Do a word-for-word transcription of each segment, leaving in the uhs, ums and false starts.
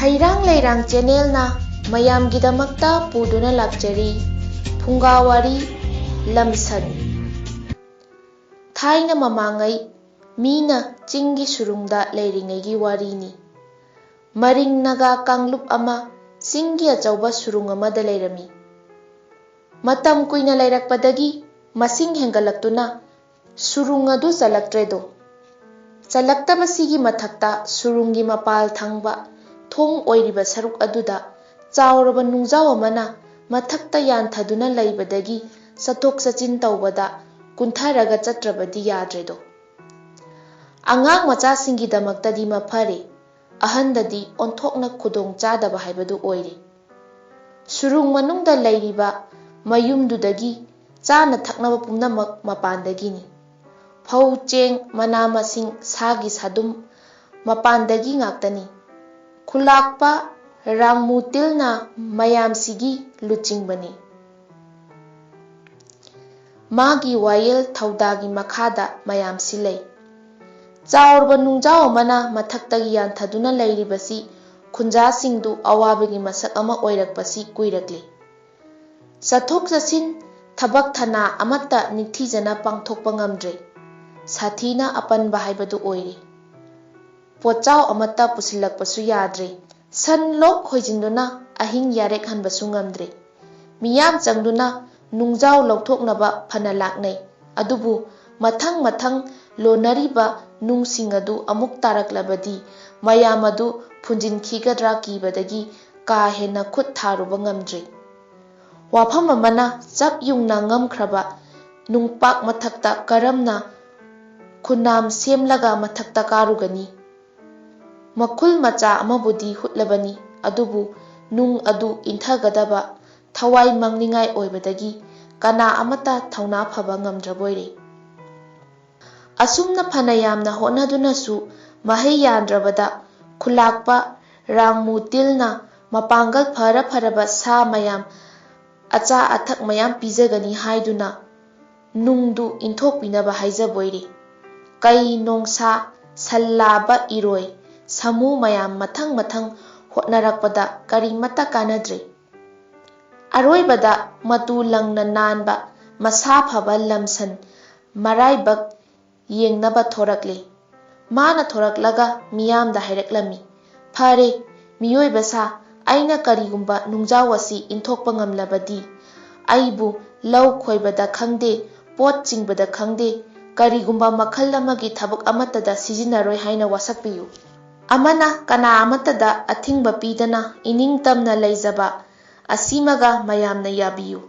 ꯍꯩꯔꯥꯡ ꯂꯩꯔꯥꯡ ꯆꯦꯅꯦꯜꯅ ꯃꯌꯥꯝꯒꯤꯗꯃꯛꯇ ꯄꯨꯗꯨꯅ ꯂꯥꯛꯆꯔꯤ ꯐꯨꯡꯒꯥ ꯋꯥꯔꯤ ꯂꯝꯁꯟ꯫ ꯊꯥꯏꯅ ꯃꯃꯥꯡꯉꯩ ꯃꯤꯅ ꯆꯤꯡꯒꯤ ꯁꯨꯔꯨꯡꯗ ꯂꯩꯔꯤꯉꯩꯒꯤ ꯋꯥꯔꯤꯅꯤ꯫ ꯃꯔꯤꯡ ꯅꯥꯒꯥ ꯀꯥꯡꯂꯨꯞ ꯑꯃ ꯆꯤꯡꯒꯤ ꯑꯆꯧꯕ ꯁꯨꯔꯨꯡ ꯑꯃꯗ ꯂꯩꯔꯝꯃꯤ꯫ ꯃꯇꯝ ꯀꯨꯏꯅ ꯂꯩꯔꯛꯄꯗꯒꯤ ꯃꯁꯤꯡ ꯍꯦꯟꯒꯠꯂꯛꯇꯨꯅ ꯁꯨꯔꯨꯡ ꯑꯗꯨ ꯆꯜꯂꯛꯇ꯭ꯔꯦꯗꯣ꯫ ꯆꯜꯂꯛꯇꯕꯁꯤꯒꯤ ꯃꯊꯛꯇ ꯁꯨꯔꯨꯡꯒꯤ ꯃꯄꯥꯜ ꯊꯪꯕ ꯊꯣꯡ ꯑꯣꯏꯔꯤꯕ ꯁꯔꯨꯛ ꯑꯗꯨꯗ ꯆꯥꯎꯔꯕ ꯅꯨꯡꯖꯥꯎ ꯑꯃꯅ ꯃꯊꯛꯇ ꯌꯥꯟꯊꯗꯨꯅ ꯂꯩꯕꯗꯒꯤ ꯆꯠꯊꯣꯛ ꯆꯠꯁꯤꯟ ꯇꯧꯕꯗ ꯀꯨꯟꯊꯔꯒ ꯆꯠꯇ꯭ꯔꯕꯗꯤ ꯌꯥꯗ꯭ꯔꯦꯗꯣ꯫ ꯑꯉꯥꯡ ꯃꯆꯥꯁꯤꯡꯒꯤꯗꯃꯛꯇꯗꯤ ꯃꯐꯔꯦ, ꯑꯍꯟꯗꯗꯤ ꯑꯣꯟꯊꯣꯛꯅ ꯈꯨꯗꯣꯡ ꯆꯥꯗꯕ ꯍꯥꯏꯕꯗꯨ ꯑꯣꯏꯔꯦ꯫ ꯁꯨꯔꯨꯡ ꯃꯅꯨꯡꯗ ꯂꯩꯔꯤꯕ ꯃꯌꯨꯝꯗꯨꯗꯒꯤ ꯆꯥꯅ ꯊꯛꯅꯕ ꯄꯨꯝꯅꯃꯛ ꯃꯄꯥꯟꯗꯒꯤꯅꯤ꯫ ꯐꯧ, ꯆꯦꯡ, ꯃꯅꯥ ꯃꯁꯤꯡ, ꯁꯥꯒꯤ ꯁꯥꯗꯨꯝ ꯃꯄꯥꯟꯗꯒꯤ ꯉꯥꯛꯇꯅꯤ꯫ ꯈꯨꯂꯥꯛꯄ ꯔꯥꯡꯃꯨ ꯇꯤꯜꯅ ꯃꯌꯥꯝꯁꯤꯒꯤ ꯂꯨꯆꯤꯡꯕꯅꯤ꯫ ꯃꯥꯒꯤ ꯋꯥꯌꯦꯜ ꯊꯧꯗꯥꯒꯤ ꯃꯈꯥꯗ ꯃꯌꯥꯝꯁꯤ ꯂꯩ꯫ ꯆꯥꯎꯔꯕ ꯅꯨꯡꯖꯥꯎ ꯑꯃꯅ ꯃꯊꯛꯇꯒꯤ ꯌꯥꯟꯊꯗꯨꯅ ꯂꯩꯔꯤꯕꯁꯤ ꯈꯨꯟꯖꯥꯁꯤꯡꯗꯨ ꯑꯋꯥꯕꯒꯤ ꯃꯁꯛ ꯑꯃ ꯑꯣꯏꯔꯛꯄꯁꯤ ꯀꯨꯏꯔꯛꯂꯤ꯫ ꯆꯠꯊꯣꯛ ꯆꯠꯁꯤꯟ, ꯊꯕꯛ ꯊꯅꯥ ꯑꯃꯠꯇ ꯅꯤꯡꯊꯤꯖꯅ ꯄꯥꯡꯊꯣꯛꯄ ꯉꯝꯗ꯭ꯔꯦ꯫ ꯁꯥꯊꯤꯅ ꯑꯄꯟꯕ ꯍꯥꯏꯕꯗꯨ ꯑꯣꯏꯔꯦ꯫ ꯄꯣꯠꯆꯥꯎ ꯑꯃꯠꯇ ꯄꯨꯁꯤꯜꯂꯛꯄꯁꯨ ꯌꯥꯗ꯭ꯔꯦ꯫ ꯁꯟ ꯂꯣꯛ ꯍꯣꯏꯖꯤꯟꯗꯨꯅ ꯑꯍꯤꯡ ꯌꯥꯔꯦꯛ ꯍꯟꯕꯁꯨ ꯉꯝꯗ꯭ꯔꯦ꯫ ꯃꯤꯌꯥꯝ ꯆꯪꯗꯨꯅ ꯅꯨꯡꯖꯥꯎ ꯂꯧꯊꯣꯛꯅꯕ ꯐꯅ ꯂꯥꯛꯅꯩ꯫ ꯑꯗꯨꯕꯨ ꯃꯊꯪ ꯃꯊꯪ ꯂꯣꯟꯅꯔꯤꯕ ꯅꯨꯡꯁꯤꯡ ꯑꯗꯨ ꯑꯃꯨꯛ ꯇꯥꯔꯛꯂꯕꯗꯤ ꯃꯌꯥꯝ ꯑꯗꯨ ꯐꯨꯟꯖꯤꯟꯈꯤꯒꯗ꯭ꯔꯥ ꯀꯤꯕꯗꯒꯤ ꯀꯥ ꯍꯦꯟꯅ ꯈꯨꯠ ꯊꯥꯔꯨꯕ ꯉꯝꯗ꯭ꯔꯦ꯫ ꯋꯥꯐꯝ ꯑꯃꯅ, ꯆꯞ ꯌꯨꯡꯅ ꯉꯝꯈ꯭ꯔꯕ ꯅꯨꯡꯄꯥꯛ ꯃꯊꯛꯇ ꯀꯔꯝꯅ ꯈꯨꯟꯅꯥꯝ ꯁꯦꯝꯂꯒ ꯃꯊꯛꯇ ꯀꯥꯔꯨꯒꯅꯤ? ꯃꯈꯨꯜ ꯃꯆꯥ ꯑꯃꯕꯨꯗꯤ ꯍꯨꯠꯂꯕꯅꯤ, ꯑꯗꯨꯕꯨ ꯅꯨꯡ ꯑꯗꯨ ꯏꯟꯊꯒꯗꯕ ꯊꯋꯥꯏ ꯃꯥꯡꯅꯤꯡꯉꯥꯏ ꯑꯣꯏꯕꯗꯒꯤ ꯀꯅꯥ ꯑꯃꯠꯇ ꯊꯧꯅꯥ ꯐꯕ ꯉꯝꯗ꯭ꯔꯕꯣꯏꯔꯦ꯫ ꯑꯁꯨꯝꯅ ꯐꯅ ꯌꯥꯝꯅ ꯍꯣꯠꯅꯗꯨꯅꯁꯨ ꯃꯍꯩ ꯌꯥꯟꯗ꯭ꯔꯕꯗ ꯈꯨꯂꯥꯛꯄ ꯔꯥꯡꯃꯨ ꯇꯤꯜꯅ ꯃꯄꯥꯡꯒꯜ ꯐꯔ ꯐꯔꯕ ꯁꯥ ꯃꯌꯥꯝ, ꯑꯆꯥ ꯑꯊꯛ ꯃꯌꯥꯝ ꯄꯤꯖꯒꯅꯤ ꯍꯥꯏꯗꯨꯅ ꯅꯨꯡꯗꯨ ꯏꯟꯊꯣꯛꯄꯤꯅꯕ ꯍꯥꯏꯖꯕꯣꯏꯔꯦ꯫ ꯀꯩ, ꯅꯣꯡꯁꯥ, ꯁꯟ ꯂꯥꯕ, ꯏꯔꯣꯏ, ꯁꯥꯃꯨ ꯃꯌꯥꯝ ꯃꯊꯪ ꯃꯊꯪ ꯍꯣꯠꯅꯔꯛꯄꯗ ꯀꯔꯤꯃꯠꯇ ꯀꯥꯟꯅꯗ꯭ꯔꯦ꯫ ꯑꯔꯣꯏꯕꯗ ꯃꯇꯨ ꯂꯪꯅ ꯅꯥꯟꯕ ꯃꯁꯥ ꯐꯕ ꯂꯝꯁꯟ ꯃꯔꯥꯏꯕꯛ ꯌꯦꯡꯅꯕ ꯊꯣꯔꯛꯂꯦ꯫ ꯃꯥꯅ ꯊꯣꯔꯛꯂꯒ ꯃꯤꯌꯥꯝꯗ ꯍꯥꯏꯔꯛꯂꯝꯃꯤ, "ꯐꯔꯦ, ꯃꯤꯑꯣꯏꯕ ꯁꯥ, ꯑꯩꯅ ꯀꯔꯤꯒꯨꯝꯕ ꯅꯨꯡꯖꯥꯎ ꯑꯁꯤ ꯏꯟꯊꯣꯛꯄ ꯉꯝꯂꯕꯗꯤ, ꯑꯩꯕꯨ ꯂꯧ ꯈꯣꯏꯕꯗ ꯈꯪꯗꯦ, ꯄꯣꯠ ꯆꯤꯡꯕꯗ ꯈꯪꯗꯦ, ꯀꯔꯤꯒꯨꯝꯕ ꯃꯈꯜ ꯑꯃꯒꯤ ꯊꯕꯛ ꯑꯃꯠꯇꯗ ꯁꯤꯖꯤꯟꯅꯔꯣꯏ ꯍꯥꯏꯅ ꯋꯥꯁꯛꯄꯤꯌꯨ꯫ ꯑꯃꯅ ꯀꯅꯥ ꯑꯃꯠꯇꯗ ꯑꯊꯤꯡꯕ ꯄꯤꯗꯅ ꯏꯅꯤꯡ ꯇꯝꯅ ꯂꯩꯖꯕ ꯑꯁꯤꯃꯒ ꯃꯌꯥꯝꯅ ꯌꯥꯕꯤꯌꯨ꯫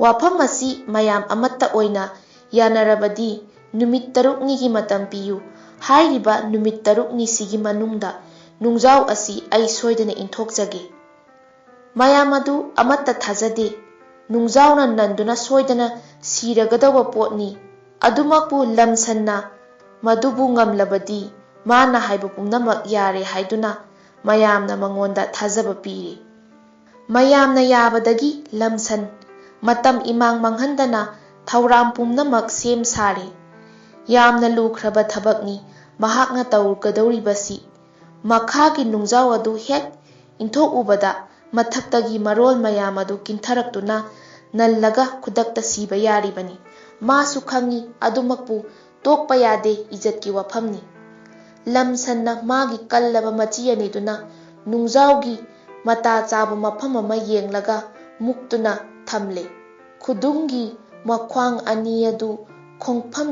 ꯋꯥꯐꯝ ꯑꯁꯤ ꯃꯌꯥꯝ ꯑꯃꯠꯇ ꯑꯣꯏꯅ ꯌꯥꯅꯔꯕꯗꯤ ꯅꯨꯃꯤꯠ ꯇꯔꯨꯛꯅꯤꯒꯤ ꯃꯇꯝ ꯄꯤꯌꯨ꯫ ꯍꯥꯏꯔꯤꯕ ꯅꯨꯃꯤꯠ ꯇꯔꯨꯛꯅꯤꯁꯤꯒꯤ ꯃꯅꯨꯡꯗ ꯅꯨꯡꯖꯥꯎ ꯑꯁꯤ ꯑꯩ ꯁꯣꯏꯗꯅ ꯏꯟꯊꯣꯛꯆꯒꯦ꯫" ꯃꯌꯥꯝ ꯑꯗꯨ ꯑꯃꯠꯇ ꯊꯥꯖꯗꯦ꯫ ꯅꯨꯡꯖꯥꯎꯅ ꯅꯟꯗꯨꯅ ꯁꯣꯏꯗꯅ ꯁꯤꯔꯒꯗꯧꯕ ꯄꯣꯠꯅꯤ꯫ ꯑꯗꯨꯃꯛꯄꯨ ꯂꯝꯁꯟꯅ ꯃꯗꯨꯕꯨ ꯉꯝꯂꯕꯗꯤ ꯃꯥꯅ ꯍꯥꯏꯕ ꯄꯨꯝꯅꯃꯛ ꯌꯥꯔꯦ ꯍꯥꯏꯗꯨꯅ ꯃꯌꯥꯝꯅ ꯃꯉꯣꯟꯗ ꯊꯥꯖꯕ ꯄꯤꯔꯦ꯫ ꯃꯌꯥꯝꯅ ꯌꯥꯕꯗꯒꯤ ꯂꯝꯁꯟ ꯃꯇꯝ ꯏꯃꯥꯡ ꯃꯥꯡꯍꯟꯗꯅ ꯊꯧꯔꯥꯡ ꯄꯨꯝꯅꯃꯛ ꯁꯦꯝ ꯁꯥꯔꯦ꯫ ꯌꯥꯝꯅ ꯂꯨꯈ꯭ꯔꯕ ꯊꯕꯛꯅꯤ ꯃꯍꯥꯛꯅ ꯇꯧꯒꯗꯧꯔꯤꯕꯁꯤ꯫ ꯃꯈꯥꯒꯤ ꯅꯨꯡꯖꯥꯎ ꯑꯗꯨ ꯍꯦꯛ ꯏꯟꯊꯣꯛꯎꯕꯗ ꯃꯊꯛꯇꯒꯤ ꯃꯔꯣꯜ ꯃꯌꯥꯝ ꯑꯗꯨ ꯀꯤꯟꯊꯔꯛꯇꯨꯅ ꯅꯜꯂꯒ ꯈꯨꯗꯛꯇ ꯁꯤꯕ ꯌꯥꯔꯤꯕꯅꯤ꯫ ꯃꯥꯁꯨ ꯈꯪꯏ, ꯑꯗꯨꯃꯛꯄꯨ ꯇꯣꯛꯄ ꯌꯥꯗꯦ, ꯏꯖꯠꯀꯤ ꯋꯥꯐꯝꯅꯤ꯫ ꯂꯝꯁꯟꯅ ꯃꯥꯒꯤ ꯀꯜꯂꯕ ꯃꯆꯤ ꯑꯅꯤꯗꯨꯅ ꯅꯨꯡꯖꯥꯎꯒꯤ ꯃꯇꯥ ꯆꯥꯕ ꯃꯐꯝ ꯑꯃ ꯌꯦꯡꯂꯒ ꯃꯨꯛꯇꯨꯅ ꯊꯝꯂꯦ꯫ ꯈꯨꯗꯨꯝꯒꯤ ꯃꯈ꯭ꯋꯥꯡ ꯑꯅꯤ ꯑꯗꯨ ꯈꯣꯡꯐꯝ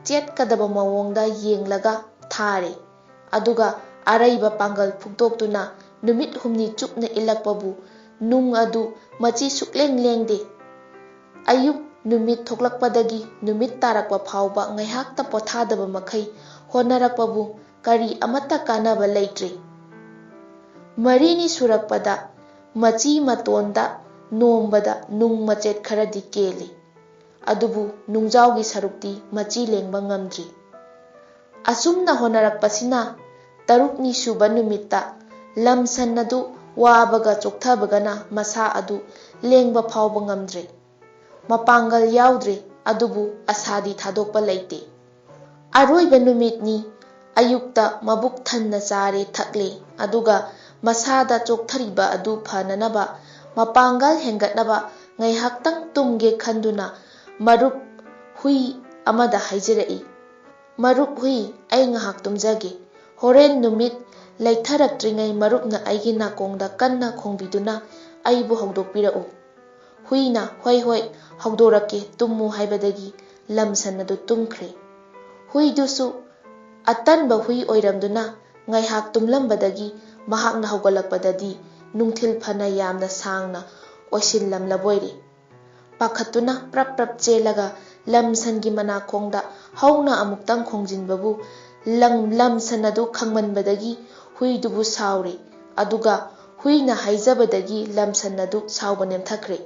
ꯆꯦꯠꯀꯗꯕ ꯃꯑꯣꯡꯗ ꯌꯦꯡꯂꯒ ꯊꯥꯔꯦ꯫ ꯑꯗꯨꯒ ꯑꯔꯩꯕ ꯄꯥꯡꯒꯜ ꯐꯨꯛꯇꯣꯛꯇꯨꯅ ꯅꯨꯃꯤꯠ ꯍꯨꯝꯅꯤ ꯆꯨꯞꯅ ꯏꯜꯂꯛꯄꯕꯨ ꯅꯨꯡ ꯑꯗꯨ ꯃꯆꯤ ꯁꯨꯛꯂꯦꯡ ꯂꯦꯡꯗꯦ꯫ ꯑꯌꯨꯛ ꯅꯨꯃꯤꯠ ꯊꯣꯛꯂꯛꯄꯗꯒꯤ ꯅꯨꯃꯤꯠ ꯇꯥꯔꯛꯄ ꯐꯥꯎꯕ ꯉꯥꯏꯍꯥꯛꯇ ꯄꯣꯊꯥꯗꯕ ꯃꯈꯩ ꯍꯣꯠꯅꯔꯛꯄꯕꯨ ꯀꯔꯤ ꯑꯃꯠꯇ ꯀꯥꯟꯅꯕ ꯂꯩꯇ꯭ꯔꯦ꯫ ꯃꯔꯤꯅꯤ ꯁꯨꯔꯛꯄꯗ ꯃꯆꯤ ꯃꯇꯣꯟꯗ ꯅꯣꯝꯕꯗ ꯅꯨꯡ ꯃꯆꯦꯠ ꯈꯔꯗꯤ ꯀꯦꯜꯂꯤ꯫ ꯑꯗꯨꯕꯨ ꯅꯨꯡꯖꯥꯎꯒꯤ ꯁꯔꯨꯛꯇꯤ ꯃꯆꯤ ꯂꯦꯡꯕ ꯉꯝꯗ꯭ꯔꯤ꯫ ꯑꯁꯨꯝꯅ ꯍꯣꯠꯅꯔꯛꯄꯁꯤꯅ ꯇꯔꯨꯛꯅꯤ ꯁꯨꯕ ꯅꯨꯃꯤꯠꯇ ꯂꯝꯁꯟ ꯑꯗꯨ ꯋꯥꯕꯒ ꯆꯣꯛꯊꯕꯒꯅ ꯃꯁꯥ ꯑꯗꯨ ꯂꯦꯡꯕ ꯐꯥꯎꯕ ꯉꯝꯗ꯭ꯔꯦ꯫ ꯃꯄꯥꯡꯒꯜ ꯌꯥꯎꯗ꯭ꯔꯦ, ꯑꯗꯨꯕꯨ ꯑꯁꯥꯗꯤ ꯊꯥꯗꯣꯛꯄ ꯂꯩꯇꯦ꯫ ꯑꯔꯣꯏꯕ ꯅꯨꯃꯤꯠꯅꯤ꯫ ꯑꯌꯨꯛꯇ ꯃꯕꯨꯛ ꯊꯟꯅ ꯆꯥꯔꯦ ꯊꯛꯂꯦ, ꯑꯗꯨꯒ ꯃꯁꯥꯗ ꯆꯣꯛꯊꯔꯤꯕ ꯑꯗꯨ ꯐꯅꯅꯕ, ꯃꯄꯥꯡꯒꯜ ꯍꯦꯟꯒꯠꯅꯕ ꯉꯥꯏꯍꯥꯛꯇꯪ ꯇꯨꯝꯒꯦ ꯈꯟꯗꯨꯅ ꯃꯔꯨꯞ ꯍꯨꯏ ꯑꯃꯗ ꯍꯥꯏꯖꯔꯛꯏ꯫ "ꯃꯔꯨꯞ ꯍꯨꯏ, ꯑꯩ ꯉꯥꯏꯍꯥꯛ ꯇꯨꯝꯖꯒꯦ꯫ ꯍꯣꯔꯦꯟ ꯅꯨꯃꯤꯠ ꯂꯩꯊꯔꯛꯇ꯭ꯔꯤꯉꯩ ꯃꯔꯨꯞꯅ ꯑꯩꯒꯤ ꯅꯥꯀꯣꯡꯗ ꯀꯟꯅ ꯈꯣꯡꯕꯤꯗꯨꯅ ꯑꯩꯕꯨ ꯍꯧꯗꯣꯛꯄꯤꯔꯛꯎ꯫" ꯍꯨꯏꯅ "ꯍꯣꯏ, ꯍꯣꯏ, ꯍꯧꯗꯣꯔꯛꯀꯦ, ꯇꯨꯝꯃꯨ" ꯍꯥꯏꯕꯗꯒꯤ ꯂꯝꯁꯟ ꯑꯗꯨ ꯇꯨꯝꯈ꯭ꯔꯦ꯫ ꯍꯨꯏꯗꯨꯁꯨ ꯑꯇꯟꯕ ꯍꯨꯏ ꯑꯣꯏꯔꯝꯗꯨꯅ ꯉꯥꯏꯍꯥꯛ ꯇꯨꯝꯂꯝꯕꯗꯒꯤ ꯃꯍꯥꯛꯅ ꯍꯧꯒꯠꯂꯛꯄꯗꯗꯤ ꯅꯨꯡꯊꯤꯜ ꯐꯅ ꯌꯥꯝꯅ ꯁꯥꯡꯅ ꯑꯣꯏꯁꯤꯜꯂꯝꯂꯕꯣꯏꯔꯦ꯫ ꯄꯥꯈꯠꯇꯨꯅ ꯄ꯭ꯔꯞ ꯄ꯭ꯔꯞ ꯆꯦꯜꯂꯒ ꯂꯝꯁꯟꯒꯤ ꯃꯅꯥꯀꯣꯡꯗ ꯍꯧꯅ ꯑꯃꯨꯛꯇꯪ ꯈꯣꯡꯖꯤꯟꯕꯕꯨ ꯂꯝ-, ꯂꯝꯁꯟ ꯑꯗꯨ ꯈꯪꯃꯟꯕꯗꯒꯤ ꯍꯨꯏꯗꯨꯕꯨ ꯁꯥꯎꯔꯦ꯫ ꯑꯗꯨꯒ ꯍꯨꯏꯅ ꯍꯥꯏꯖꯕꯗꯒꯤ ꯂꯝꯁꯟ ꯑꯗꯨ ꯁꯥꯎꯕ ꯅꯦꯝꯊꯈ꯭ꯔꯦ꯫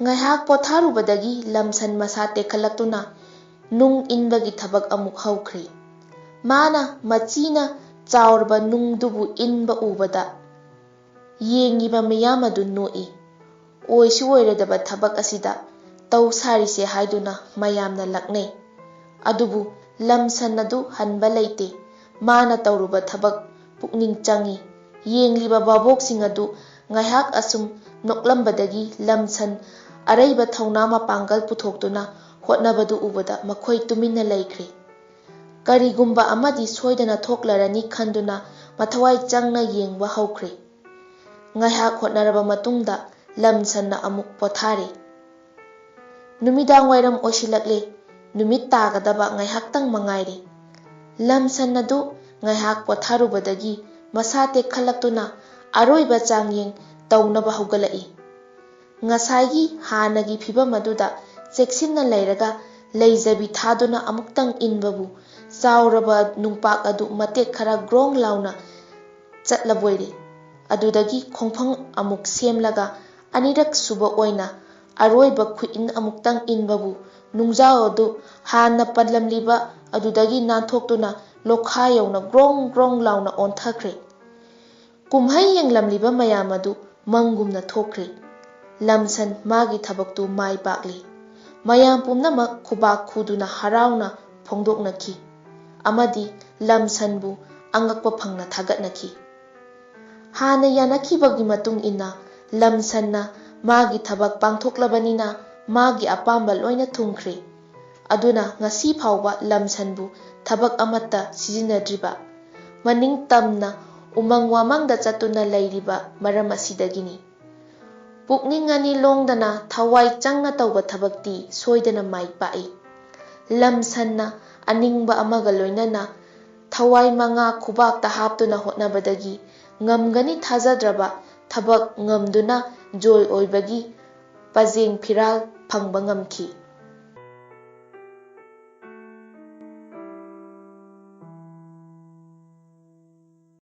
ꯉꯥꯏꯍꯥꯛ ꯄꯣꯊꯥꯔꯨꯕꯗꯒꯤ ꯂꯝꯁꯟ ꯃꯁꯥ ꯇꯦꯛꯈꯠꯂꯛꯇꯨꯅ ꯅꯨꯡ ꯏꯟꯕꯒꯤ ꯊꯕꯛ ꯑꯃꯨꯛ ꯍꯧꯈ꯭ꯔꯦ꯫ ꯃꯥꯅ ꯃꯆꯤꯅ ꯆꯥꯎꯔꯕ ꯅꯨꯡꯗꯨꯕꯨ ꯏꯟꯕ ꯎꯕꯗ ꯌꯦꯡꯉꯤꯕ ꯃꯤꯌꯥꯝ ꯑꯗꯨ ꯅꯣꯛꯏ꯫ ꯑꯣꯏꯁꯨ ꯑꯣꯏꯔꯣꯏꯗꯕ ꯊꯕꯛ ꯑꯁꯤꯗ ꯇꯧ ꯁꯥꯔꯤꯁꯦ ꯍꯥꯏꯗꯨꯅ ꯃꯌꯥꯝꯅ ꯂꯛꯅꯩ꯫ ꯑꯗꯨꯕꯨ ꯂꯝꯁꯟ ꯑꯗꯨ ꯍꯟꯕ ꯂꯩꯇꯦ꯫ ꯃꯥꯅ ꯇꯧꯔꯨꯕ ꯊꯕꯛ ꯄꯨꯛꯅꯤꯡ ꯆꯪꯏ꯫ ꯌꯦꯡꯂꯤꯕ ꯚꯥꯕꯣꯛꯁꯤꯡ ꯑꯗꯨ ꯉꯥꯏꯍꯥꯛ ꯑꯁꯨꯝ ꯅꯣꯛꯂꯝꯕꯗꯒꯤ ꯂꯝꯁꯟ ꯑꯔꯩꯕ ꯊꯧꯅꯥ ꯃꯄꯥꯡꯒꯜ ꯄꯨꯊꯣꯛꯇꯨꯅ ꯍꯣꯠꯅꯕꯗꯨ ꯎꯕꯗ ꯃꯈꯣꯏ ꯇꯨꯃꯤꯟꯅ ꯂꯩꯈ꯭ꯔꯦ꯫ ꯀꯔꯤꯒꯨꯝꯕ ꯑꯃꯗꯤ ꯁꯣꯏꯗꯅ ꯊꯣꯛꯂꯔꯅꯤ ꯈꯟꯗꯨꯅ ꯃꯊꯋꯥꯏ ꯆꯪꯅ ꯌꯦꯡꯕ ꯍꯧꯈ꯭ꯔꯦ꯫ ꯉꯥꯏꯍꯥꯛ ꯍꯣꯠꯅꯔꯕ ꯃꯇꯨꯡꯗ ꯂꯝꯁꯟꯅ ꯑꯃꯨꯛ ꯄꯣꯊꯥꯔꯦ꯫ ꯅꯨꯃꯤꯗꯥꯡ ꯋꯥꯏꯔꯝ ꯑꯣꯏꯁꯤꯜꯂꯛꯂꯦ꯫ ꯅꯨꯃꯤꯠ ꯇꯥꯒꯗꯕ ꯉꯥꯏꯍꯥꯛꯇꯪ ꯃꯉꯥꯏꯔꯦ꯫ ꯂꯝꯁꯟ ꯑꯗꯨ ꯉꯥꯏꯍꯥꯛ ꯄꯣꯊꯥꯔꯨꯕꯗꯒꯤ ꯃꯁꯥ ꯇꯦꯛꯈꯠꯂꯛꯇꯨꯅ ꯑꯔꯣꯏꯕ ꯆꯥꯡꯌꯦꯡ ꯇꯧꯅꯕ ꯍꯧꯒꯠꯂꯛꯏ꯫ ꯉꯁꯥꯏꯒꯤ ꯍꯥꯟꯅꯒꯤ ꯐꯤꯚꯝ ꯑꯗꯨꯗ ꯆꯦꯛꯁꯤꯟꯅ ꯂꯩꯔꯒ ꯂꯩꯖꯕꯤ ꯊꯥꯗꯨꯅ ꯑꯃꯨꯛꯇꯪ ꯏꯟꯕꯕꯨ ꯆꯥꯎꯔꯕ ꯅꯨꯡꯄꯥꯛ ꯑꯗꯨ ꯃꯇꯦꯛ ꯈꯔ ꯒ꯭ꯔꯣꯡ ꯂꯥꯎꯅ ꯆꯠꯂꯕꯣꯏꯔꯦ꯫ ꯑꯗꯨꯗꯒꯤ ꯈꯣꯡꯐꯝ ꯑꯃꯨꯛ ꯁꯦꯝꯂꯒ ꯑꯅꯤꯔꯛ ꯁꯨꯕ ꯑꯣꯏꯅ ꯑꯔꯣꯏꯕ ꯈꯨꯏꯟ ꯑꯃꯨꯛꯇꯪ ꯏꯟꯕꯕꯨ ꯅꯨꯡꯖꯥꯎ ꯑꯗꯨ ꯍꯥꯟꯅ ꯄꯜꯂꯝꯂꯤꯕ ꯑꯗꯨꯗꯒꯤ ꯅꯥꯟꯊꯣꯛꯇꯨꯅ ꯂꯣꯈꯥ ꯌꯧꯅ ꯒ꯭ꯔꯣꯡ ꯒ꯭ꯔꯣꯡ ꯂꯥꯎꯅ ꯑꯣꯟꯊꯈ꯭ꯔꯦ꯫ ꯀꯨꯝꯍꯩ ꯌꯦꯡꯂꯝꯂꯤꯕ ꯃꯌꯥꯝ ꯑꯗꯨ ꯃꯪꯒꯨꯝꯅ ꯊꯣꯛꯈ꯭ꯔꯦ꯫ ꯂꯝꯁꯟ ꯃꯥꯒꯤ ꯊꯕꯛꯇꯨ ꯃꯥꯏ ꯄꯥꯛꯂꯦ꯫ ꯃꯌꯥꯝ ꯄꯨꯝꯅꯃꯛ ꯈꯨꯕꯥꯛ ꯈꯨꯗꯨꯅ ꯍꯔꯥꯎꯅ ꯐꯣꯡꯗꯣꯛꯅꯈꯤ ꯑꯃꯗꯤ ꯂꯝꯁꯟꯕꯨ ꯑꯉꯛꯄ ꯐꯪꯅ ꯊꯥꯒꯠꯅꯈꯤ꯫ ꯍꯥꯟꯅ ꯌꯥꯅꯈꯤꯕꯒꯤ ꯃꯇꯨꯡ ꯏꯟꯅ ꯂꯝꯁꯟꯅ ꯃꯥꯒꯤ ꯊꯕꯛ ꯄꯥꯡꯊꯣꯛꯂꯕꯅꯤꯅ ꯃꯥꯒꯤ ꯑꯄꯥꯝꯕ ꯂꯣꯏꯅ ꯊꯨꯡꯈ꯭ꯔꯦ꯫ ꯑꯗꯨꯅ ꯉꯁꯤ ꯐꯥꯎꯕ ꯂꯝꯁꯟꯕꯨ ꯊꯕꯛ ꯑꯃꯠꯇ ꯁꯤꯖꯤꯟꯅꯗ꯭ꯔꯤꯕ, ꯃꯅꯤꯡ ꯇꯝꯅ ꯎꯃꯪ ꯋꯥꯃꯪꯗ ꯆꯠꯇꯨꯅ ꯂꯩꯔꯤꯕ ꯃꯔꯝ ꯑꯁꯤꯗꯒꯤꯅꯤ꯫ ꯄꯨꯛꯅꯤꯡ ꯑꯅꯤ ꯂꯣꯡꯗꯅ ꯊꯋꯥꯏ ꯆꯪꯅ ꯇꯧꯕ ꯊꯕꯛꯇꯤ ꯁꯣꯏꯗꯅ ꯃꯥꯏ ꯄꯥꯛꯏ꯫ ꯂꯝꯁꯟꯅ ꯑꯅꯤꯡꯕ ꯑꯃꯒ ꯂꯣꯏꯅꯅ ꯊꯋꯥꯏ ꯃꯉꯥ ꯈꯨꯕꯥꯛꯇ ꯍꯥꯞꯇꯨꯅ ꯍꯣꯠꯅꯕꯗꯒꯤ ꯉꯝꯒꯅꯤ ꯊꯥꯖꯗ꯭ꯔꯕ ꯊꯕꯛ ꯉꯝꯗꯨꯅ ꯖꯣꯏ ꯑꯣꯏꯕꯒꯤ ꯄꯖꯦꯡ ꯐꯤꯔꯥꯜ ꯐꯪꯕ ꯉꯝꯈꯤ꯫